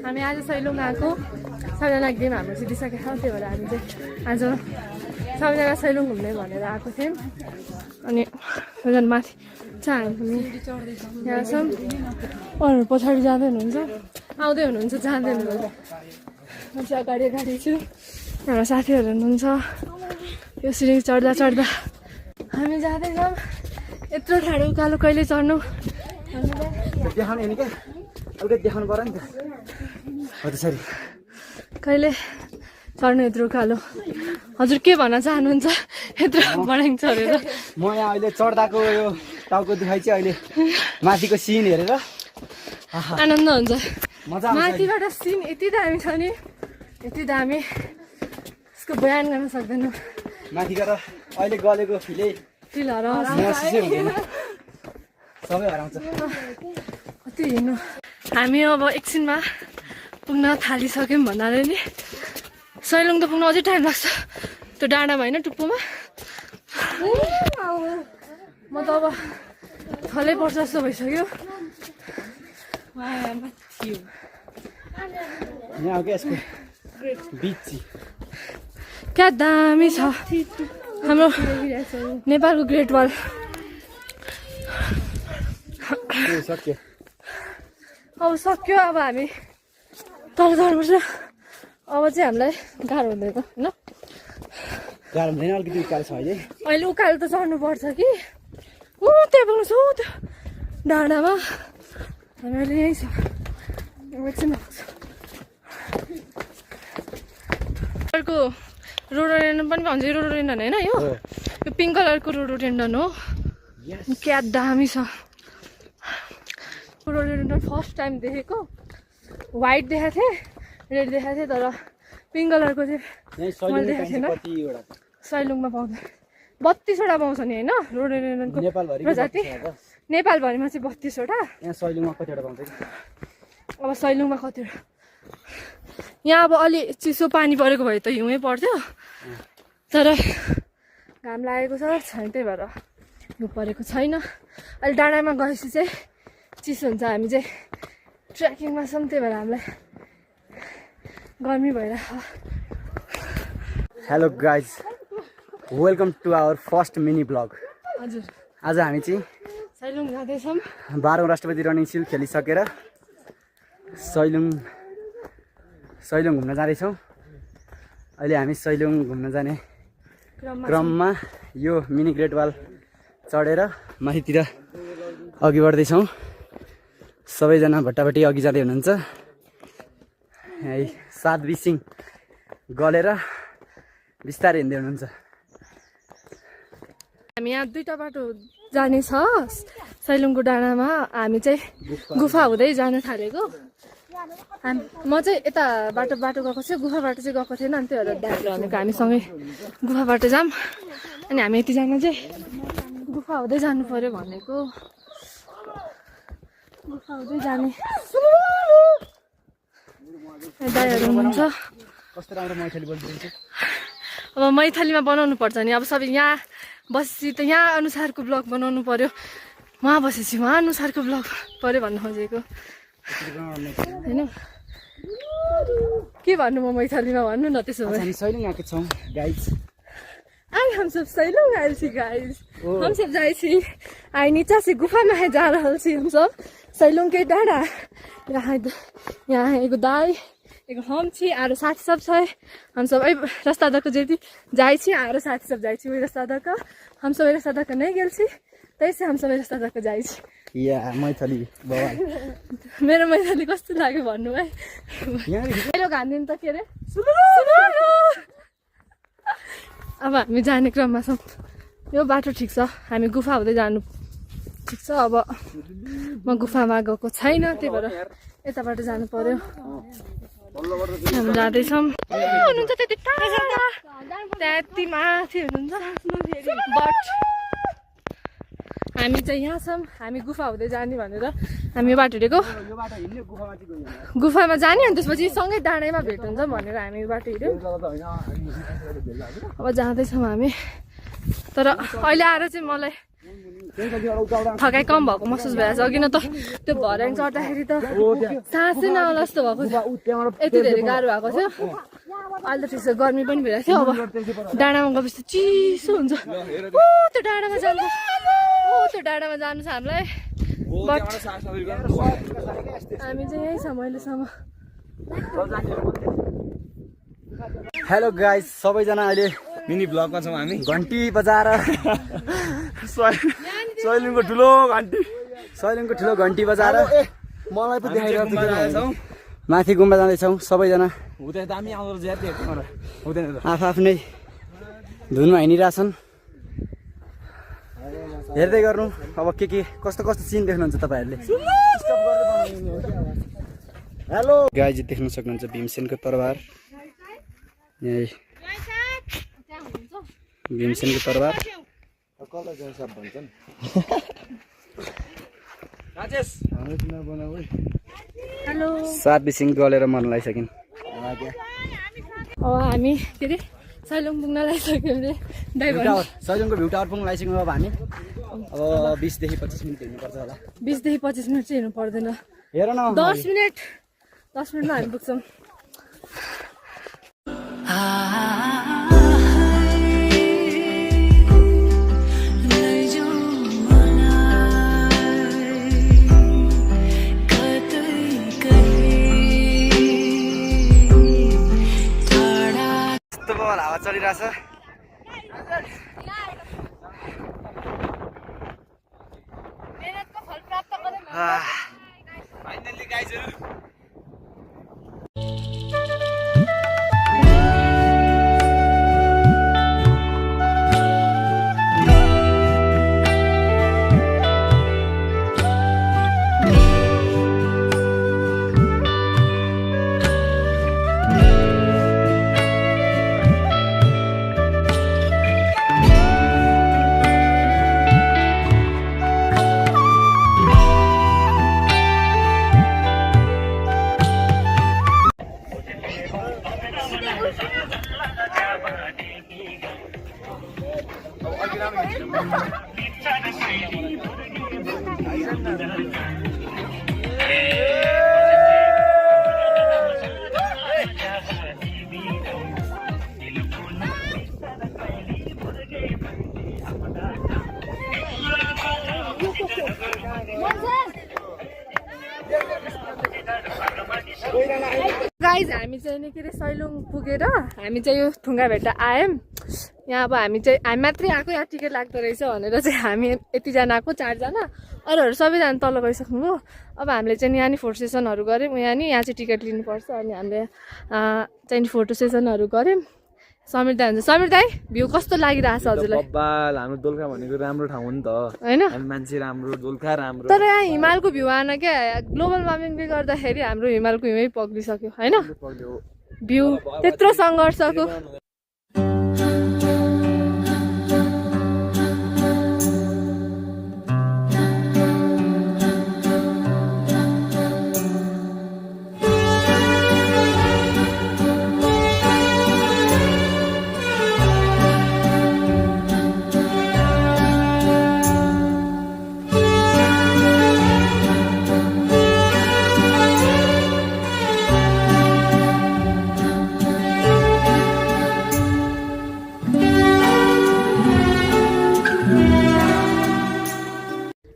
हामी आज सैलुङ आएको सबैजना गेम हाम्रो जितिसकेको छ त्यही भएर हामी चाहिँ आज सबैजना सैलुङ घुम्ने भनेर आएको थियौँ अनि सबैजना माथि चाहिँ हामी यहाँ छौँ अरू पछाडि जाँदै हुनुहुन्छ आउँदै हुनुहुन्छ जाँदै हुनुहुन्छ म चाहिँ अगाडि अगाडि छु हाम्रो साथीहरू हुनुहुन्छ यो सिँढी चढ्दा चढ्दा हामी जाँदैछौँ यत्रो ठाडो उकालो कहिले चढ्नु देखाउनु हेर्ने क्या अलिकति देखाउनु पर्यो नि त हो त्यसरी कहिले चढ्नु यत्रो उकालो हजुर के भन्न चाहनुहुन्छ यत्रो बढाइङ चढेर म यहाँ अहिले चढ्दाको यो टाउको दुखाइ चाहिँ अहिले माथिको सिन हेरेर आनन्द हुन्छ मजा आउँछ माथिबाट सिन यति दामी छ नि यति दामी यसको बयान गर्न सक्दैनौँ माथि गएर अहिले गलेको फिलै तिलहरू महसुसै हुँदैन सबै हराउँछ कति हिँड्नु हामी अब एकछिनमा पुग्न थालिसक्यौँ भन्नाले नि सैलुङ त पुग्न अझै टाइम लाग्छ त्यो डाँडामा होइन टुप्पोमा म त अब थलै पर्छ जस्तो भइसक्यो यहाँ क्या यसको बिच क्या दामी छ हाम्रो नेपालको ग्रेट वाल सक्यो अब सक्यो अब हामी तल झर्नुपर्छ अब चाहिँ हामीलाई गाह्रो हुँदैन होइन गाह्रो हुँदैन अलिकति उकालो छ अहिले अहिले उकालो त चढ्नुपर्छ कि ऊ त्यहाँ पुग्नु छ त्यो डाँडामा हामी अहिले यहीँ छ एकछिन अर्को रोडोडेन्डन पनि भन्छ रोडोडेन्डन होइन यो पिङ्क कलरको रोडोडेन्डन हो क्या दामी छ रोडोडेन्डन फर्स्ट टाइम देखेको व्हाइट देखाएको थिएँ रेड देखाएको थिएँ तर पिङ्क कलरको चाहिँ मैले देखाएको थिएन सैलुङमा पाउँदैन 32वटा पाउँछ नि होइन रोडोडेन्डनको प्रजाति नेपालभरिमा चाहिँ 32वटा यहाँ सैलुङमा कतिवटा पाउँछ अब सैलुङमा कतिवटा यहाँ अब अलि चिसो पानी परेको भए त हिउँै पर्थ्यो तर घाम लागेको छैन त्यही भएर हिउँ परेको छैन अहिले डाँडामा गएपछि चाहिँ चिसो हुन्छ हामी चाहिँ ट्रेकिङमा छौँ त्यही भएर हामीलाई गर्मी भइरहेको hello guys welcome to our first mini blog हजुर आज हामी चाहिँ सैलुङ जाँदैछौँ 12औं राष्ट्रपति रनिङ सिल खेलिसकेर सैलुङ घुम्न जाँदैछौँ अहिले हामी सैलुङ घुम्न जाने क्रममा यो मिनी ग्रेट वाल चढेर माथितिर अघि बढ्दैछौँ सबैजना भट्टाभट्टी अघि जाँदै हुनुहुन्छ है 7 बिसिङ गलेर बिस्तारै हिँड्दै हुनुहुन्छ हामी यहाँ दुईटा बाटो जाने छ सैलुङको डाँडामा हामी चाहिँ गुफा हुँदै जान थालेको म चाहिँ यता बाटो गएको छु गुफा बाटो चाहिँ गएको थिएन अनि त्यो भएर दाइले भनेको हामीसँगै गुफा बाटो जाऊँ अनि हामी यतिजना चाहिँ गुफा हुँदै जानु पर्यो भनेको गुफा हुँदै जाने दाइहरू हुनुहुन्छ कस्तो राम्रो मैथली बोल्नुहुन्छ अब मैथलीमा बनाउनु पर्छ नि अब सबै यहाँ बसेपछि त यहाँ अनुसारको ब्लग बनाउनु पर्यो वहाँ बसेपछि वहाँ अनुसारको ब्लग पर्यो भन्नु खोजेको होइन के भन्नु म मैथलीमा भन्नु न त्यसो भए हामी सैलुङ आएको छौँ गाइज आज हम सब सैलुङ आए थे गाइस हम सब जाए थे आई नीचा से गुफा में है जा रहा थी हम सब सैलुङ के डाँडा यहाँ एगो दाई एगो हम छी आरो साथी सब छै हम सब रास्ता दऽ के जेती जाइ छी आरो साथी सब जाइ छी ओहि रास्ता दऽ के हम सब रास्ता दऽ के नहीं गेल छी तैसे हम सब रास्ता दऽ के जाइ छी या मैथली बवाल मेरो मैथली कस्तो लाग्यो भन्नु है हेलो घान्दिनु त के अरे अब हामी जाने क्रममा छौँ यो बाटो ठिक छ हामी गुफा हुँदै जानु ठिक छ अब म गुफामा गएको छैन त्यही भएर यताबाट जानु पर्यो हामी जाँदैछौँ हुनुहुन्छ त्यति टाढा त्यति माथि हुनुहुन्छ बट हामी चाहिँ यहाँ छौँ हामी गुफा हुँदै जाने भनेर हामी यो बाटो हिँडेको गुफामा जाने अनि त्यसपछि सँगै डाँडैमा भेट हुन्छ भनेर हामी यो बाटो हिँड्यौँ अब जाँदैछौँ हामी तर अहिले आएर चाहिँ मलाई थकाइ कम भएको महसुस भइरहेछ अघि न त त्यो भर्याङ चढ्दाखेरि त सासै नआउला जस्तो भएको थियो यति धेरै गाह्रो भएको थियो अहिले त ठिक छ गर्मी पनि भइरहेको थियो अब डाँडामा गएपछि चिसो हुन्छ त्यो डाँडामा जानु त्यो डाँडामा जानु छ हामीलाई बट हामी चाहिँ यही छौँ अहिलेसम्म हेलो गाइस सबैजना अहिले मिनी ब्लगमा छौँ हामी घन्टी बजाएर सैलुङको ठुलो घन्टी बजाएर मलाई पनि देखाइरहेको माथि गुम्बा जाँदैछौँ सबैजना हुँदै दामी आउँदो रहेछ यार हुँदैन आफ्नै धुनमा हिँडिरहेछन् हेर्दै गर्नु अब के कस्तो कस्तो सिन देख्नुहुन्छ तपाईँहरूले हेलो गाइज देख्न सक्नुहुन्छ भीमसेनको तरबार यही भीमसेनको तरबार हेलो 7 बिसिङ गलेर मन लागिसकिन् अब हामी के अरे सैलुङ पुग्न लागिसक्यो अरे ड्राइभर सैलुङको भ्यू टावर पुग्न लागिसक्यौँ अब हामी अब 20 देखि 25 मिनट हिँड्नुपर्छ होला 20 देखि 25 मिनट चाहिँ हिँड्नु पर्दैन हेर न 10 मिनटमा हामी पुग्छौँ हावा चलिरहेछ मेहनतको फल प्राप्त गरे फाइनली गाइजहरु गाइज हामी चाहिँ नि के अरे सैलुङ पुगेर हामी चाहिँ यो थुङ्गाभेट्टा आयौँ यहाँ अब हामी मात्रै आएको यहाँ टिकट लाग्दो रहेछ भनेर चाहिँ हामी यतिजना आएको 4 जना अरूहरू सबैजना तल गइसक्नुभयो अब हामीले चाहिँ यहाँ नि फोटो सेसनहरू गऱ्यौँ यहाँ चाहिँ टिकट लिनुपर्छ अनि हामीले चाहिँ फोटो सेसनहरू गऱ्यौँ समीर दाई हुन्छ समीर दाई भ्यू कस्तो लागिरहेछ हजुरलाई बब्बाल हाम्रो दोलखा भनेको राम्रो ठाउँ हो नि त हैन हामी मान्छे राम्रो दोलखा राम्रो तर यहाँ हिमालको भ्यू आएन क्या ग्लोबल वार्मिङले गर्दाखेरि हाम्रो हिमालको हिमै पग्लिसक्यो हैन भ्यू त्यत्रो सङ्घर्षको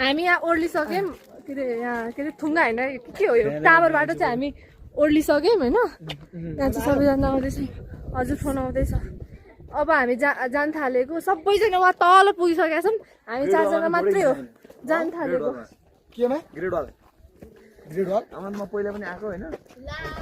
हामी यहाँ ओर्लिसक्यौँ के अरे यहाँ के अरे थुङ्गा होइन के हो यो टावरबाट चाहिँ हामी ओर्लिसक्यौँ होइन यहाँ चाहिँ सबैजना आउँदैछ हजुर फोन आउँदैछ अब हामी जान थालेको सबैजना उहाँ तल पुगिसकेका छौँ हामी 4 जना मात्रै हो जान थालेको म पहिला पनि आएको होइन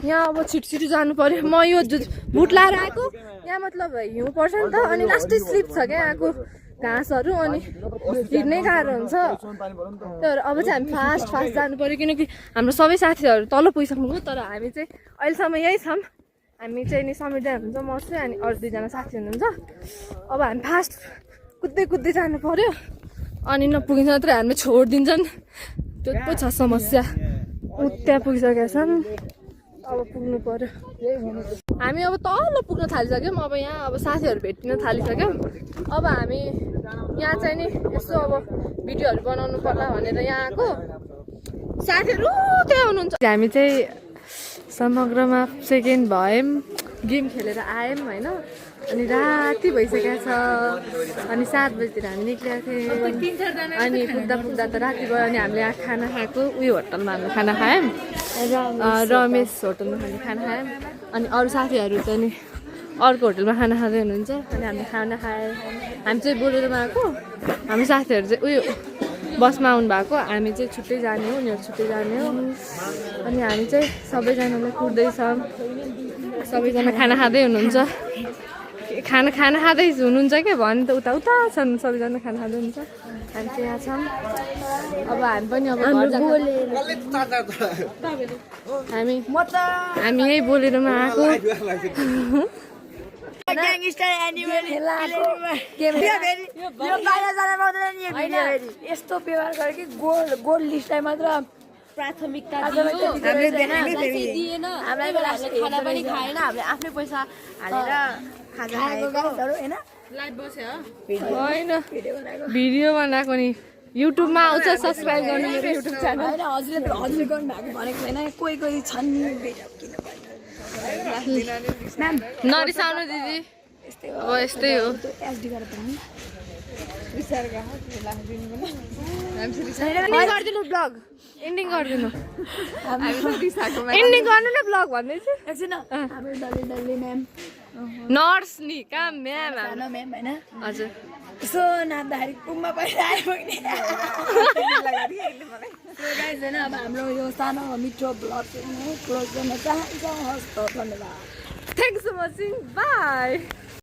यहाँ अब छिटो जानु पर्यो म यो बुट लाएर आएको यहाँ मतलब हिउँ पर्छ नि त अनि लास्टै स्लिप छ क्या यहाँको घाँसहरू अनि हिँड्नै गाह्रो हुन्छ तर अब चाहिँ हामी फास्ट जानु पर्यो किनकि हाम्रो सबै साथीहरू तल पुगिसक्नुभयो तर हामी चाहिँ अहिलेसम्म यही छौँ हामी चाहिँ नि समीर दाइ हुनुहुन्छ म चाहिँ अनि अरू 2 जना साथी हुनुहुन्छ अब हामी फास्ट कुद्दै जानु पर्यो अनि नपुगिन्छ मात्रै हामीले छोडिदिन्छन् त्यो पो छ समस्या त्यहाँ पुगिसकेका छन् अब पुग्नु पर्यो हामी अब तल पुग्न थालिसक्यौँ अब यहाँ अब साथीहरू भेटिन थालिसक्यौँ अब हामी यहाँ चाहिँ नि यसो अब भिडियोहरू बनाउनु पर्ला भनेर यहाँ आएको साथीहरू त्यहाँ हुनुहुन्छ हामी चाहिँ समग्रमा सेकेन्ड भयौँ गेम खेलेर आयौँ होइन अनि राति भइसकेको छ अनि 7 बजीतिर हामी निक्लेको थियौँ अनि पुग्दा पुग्दा त राति भयो अनि हामीले यहाँ खाना खाएको उयो होटलमा हामीले खाना खायौँ रमेश होटलमा हामीले खाना खायौँ अनि अरू साथीहरू चाहिँ नि अर्को होटलमा खाना खाँदै हुनुहुन्छ अनि हामीले खाना खायौँ हामी चाहिँ बोलेरोमा आएको हाम्रो साथीहरू चाहिँ उयो बसमा आउनु भएको हामी चाहिँ छुट्टै जाने हो उनीहरू छुट्टै जाने हो अनि हामी चाहिँ सबैजनाले कुर्दैछौँ सबैजना खाना खाँदै हुनुहुन्छ खाना खाँदै हुनुहुन्छ क्या भने त उता उता छन् सबैजना खाना खाँदै हुनुहुन्छ हामी चाहिँ यहाँ छौँ अब हामी पनि अब हामी यही बोलेरोमा आएको यस्तो व्यवहार गरे कि गोल्ड लिस्टलाई मात्र प्राथमिकता दिएन खाना पनि खाएन हामीले आफ्नै पैसा हालेर खाजा खाएको होइन होइन भिडियो बनाएको नि युट्युबमा आउँछ सब्सक्राइब गर्नु मेरो युट्युब च्यानल होइन हजुरले गर्नु भएको भनेको छैन कोही कोही छन् म्याम नरिसाउनु दिदी अब यस्तै हो एसडी गरेर पनि गरिदिनु ब्लग एन्डिङ गरिदिनु एन्डिङ गर्नु न ब्लग भन्दैछु एकछिन हाम्रो डल्ले म्याम नर्स नि कहाँ म्याम सानो म्याम होइन हजुर यसो नाच्दाखेरि कुममा पैसा आयो भने होइन अब हाम्रो यो सानो मिठो ब्लग क्लोज गर्न चाहन्छ हस् त धन्यवाद थ्याङ्क्स फर वाचिङ बाई